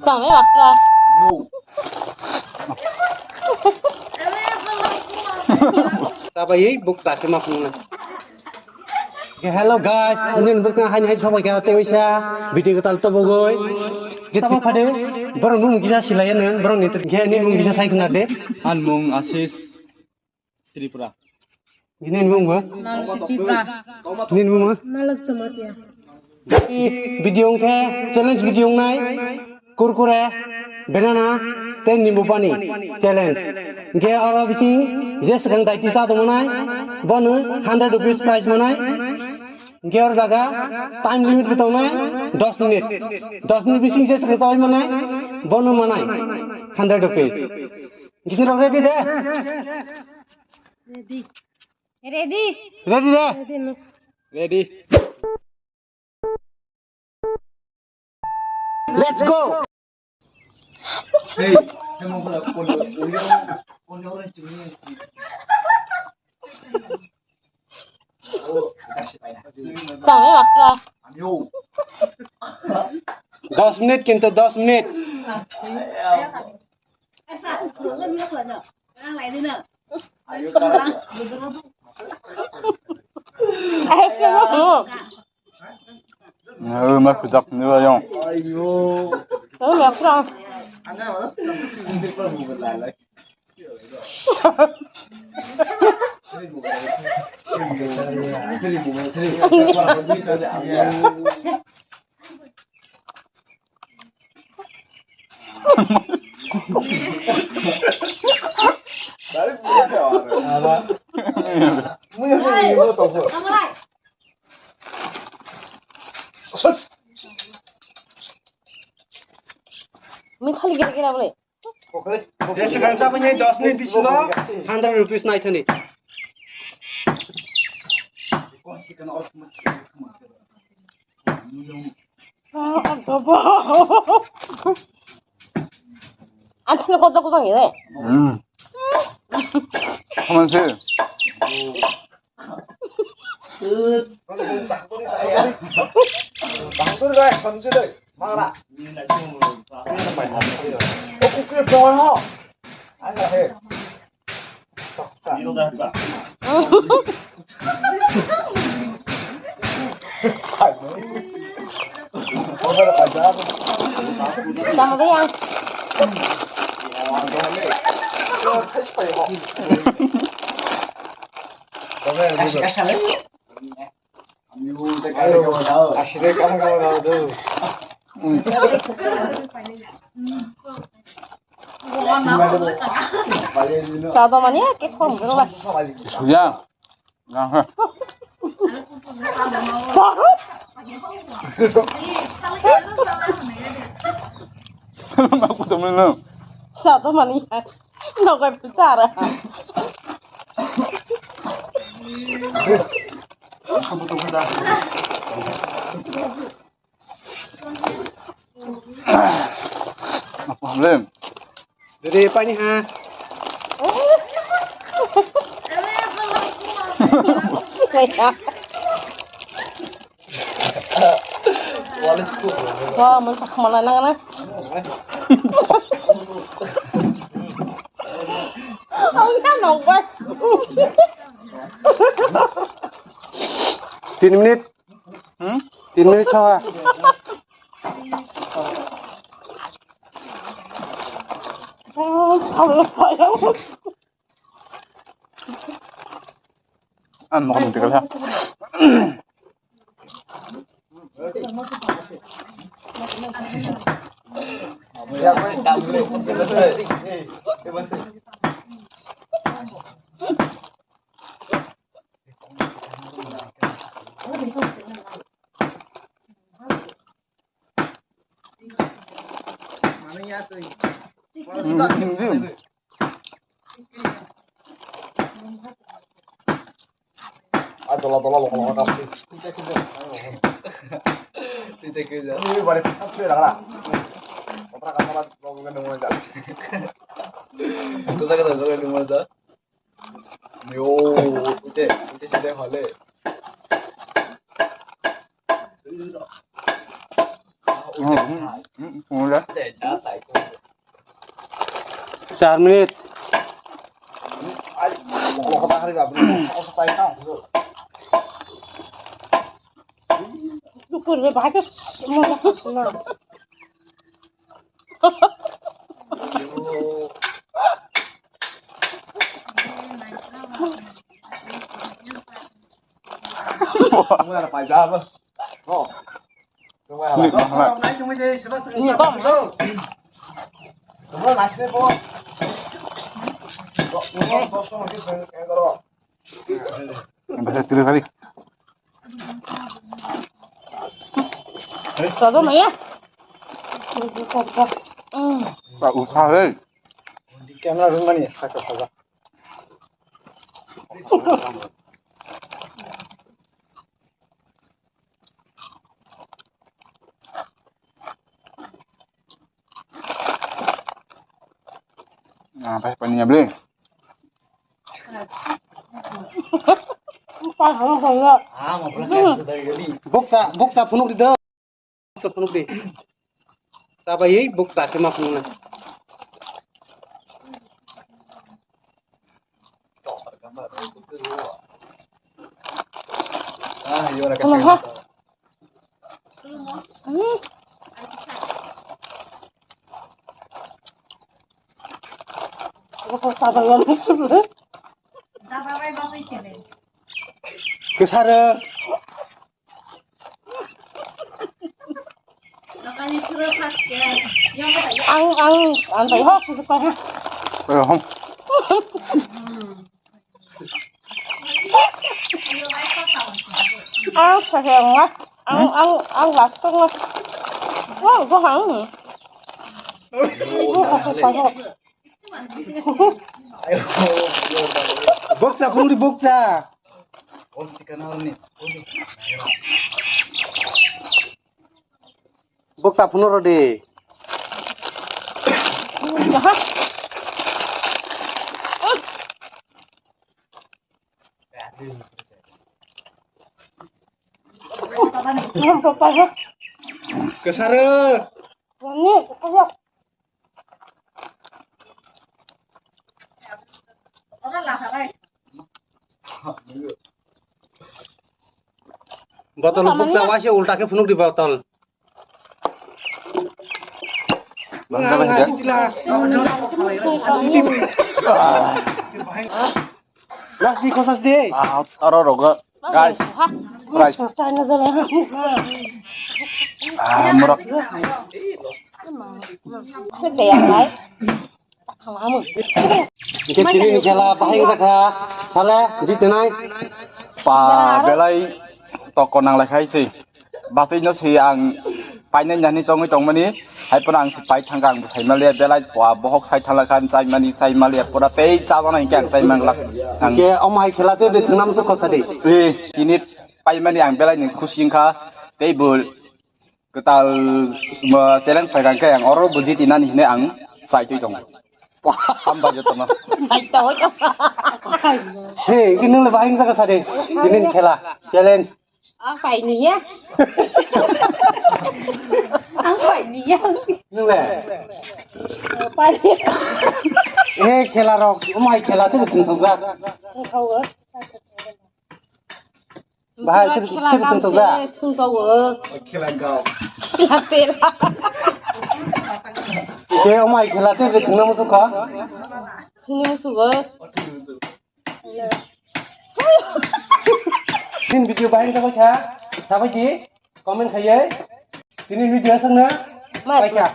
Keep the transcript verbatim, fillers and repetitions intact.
Tama ya, Afra. Sabai buk sakhe ma phunuknai. Ke hello guys, ini bukang hani hani sobai ka tewi sa video ketal to bogoi. Kita apa pada borong nung kita silai nung borong ni ke ini nung bisa sai kuna de. An mung Asis Tripura. Ini nung ba? Naluk Tripura. Ini nung ba? Naluk Jamatia. Video ke challenge video nai. Kurkure, banana, tei nimbu pani challenge. Hingke oro bising je swkang daiti cha tongmanai, bono hundred rupees prize manai. Hingke oro jaga time limit bo tongnai dos minute. Dos minute bising je swkang chaui manai, bono manai hundred rupees. Hingke norok ready de? Ready. Ready. Ready de? Ready no. Ready. Let's go. Tama ya, Afra. Dos minute kintu, dos minute. Ayo, ma kujak ni ba yong. Ayo. Tahu nggak, Afra? Mui khali gira gira bole. Jesa kang sabo ni dos minute bisingo hundred rupees nai thani. Ang thani kojak kojak ni de. Hmm. Kaman se. Bangdur bai samsi dai. Mara. O kukre pon ho. Asa he. Tama ba yang. Asire kama kama daw do. Tado mani ya ke kom gelo ba. Suya. Nah. Aku temen lu. Tado mani ya. Nokai bicara. Apa problem? Dede pani ha. Wah, mun tak kemana nang na? Ang ka nong ba. Tin minute. Hmm? Tin minute sawa. Ang makan nanti kali ha. Ai, dola, dola, loka, loka, kapsi. Tita kisa. Ini balik kapsi dah lah. Kontra kasar lagi, loka, loka, nunggu aja. Kontra kasar lagi, nunggu aja. Yo, ite, ite sida hale. Char minute. Basa tiri kali. Todo maya. Pak usah hei. Camera room mani, saka saka. Ah, pas pani ya beli. Buksa, buksa phunuk di do. Buksa phunuk di. Sabai buksa khe ma phunuk na. Kwsaro. Ang, ang, ang bai hok, ang bai hok. Ang sa he ang, ang, ang, ang last ko. Ang go hang. Buksa phunuk di buksa. Buksa phunuk rw di. Kwsaro. Botol buksa waise ulta khe phunuk di botol. Last di khosas di. Ah, aro rogo. Guys, price. Ah, murok. Hwnkhe tini ni khela bahai wngkha. Sale, jitinai. Pa, belai toko nang lai khai se. Bachai no se ang painai nani chongwi tongmani. Hai phano ang se pai thangkha, ang bo sai maliya, belai pua bohok sai thangla kha, chai mani, chai maliya, pura tei chabana hinkhe ang chai mangla. Ang ke omo hai khela tei bwthwng nam se khosa di. Eh, tini paimani ang belai ni khusi wngkha, tei bo kwtal, mo, challenge phaikha hinkhe ang oro bo jitinani hinwi ang chai twi tongo. Hambai jotono. He, ini le bahing saka sade. Ini khela, challenge. Ang pai niya. Ang pai niya. Nung le. Pai niya. Eh, khela rok, umai khela tu tung tung ga. Bahai tu tu tung tung ga. Tung tung ga. Khela ga. Khela pera. Ke umai khela tu tung na musuka. Tung na musuka. Tin video bahai ta kha, sabai di, comment khaiye. Tini video asakna, mai pai kha.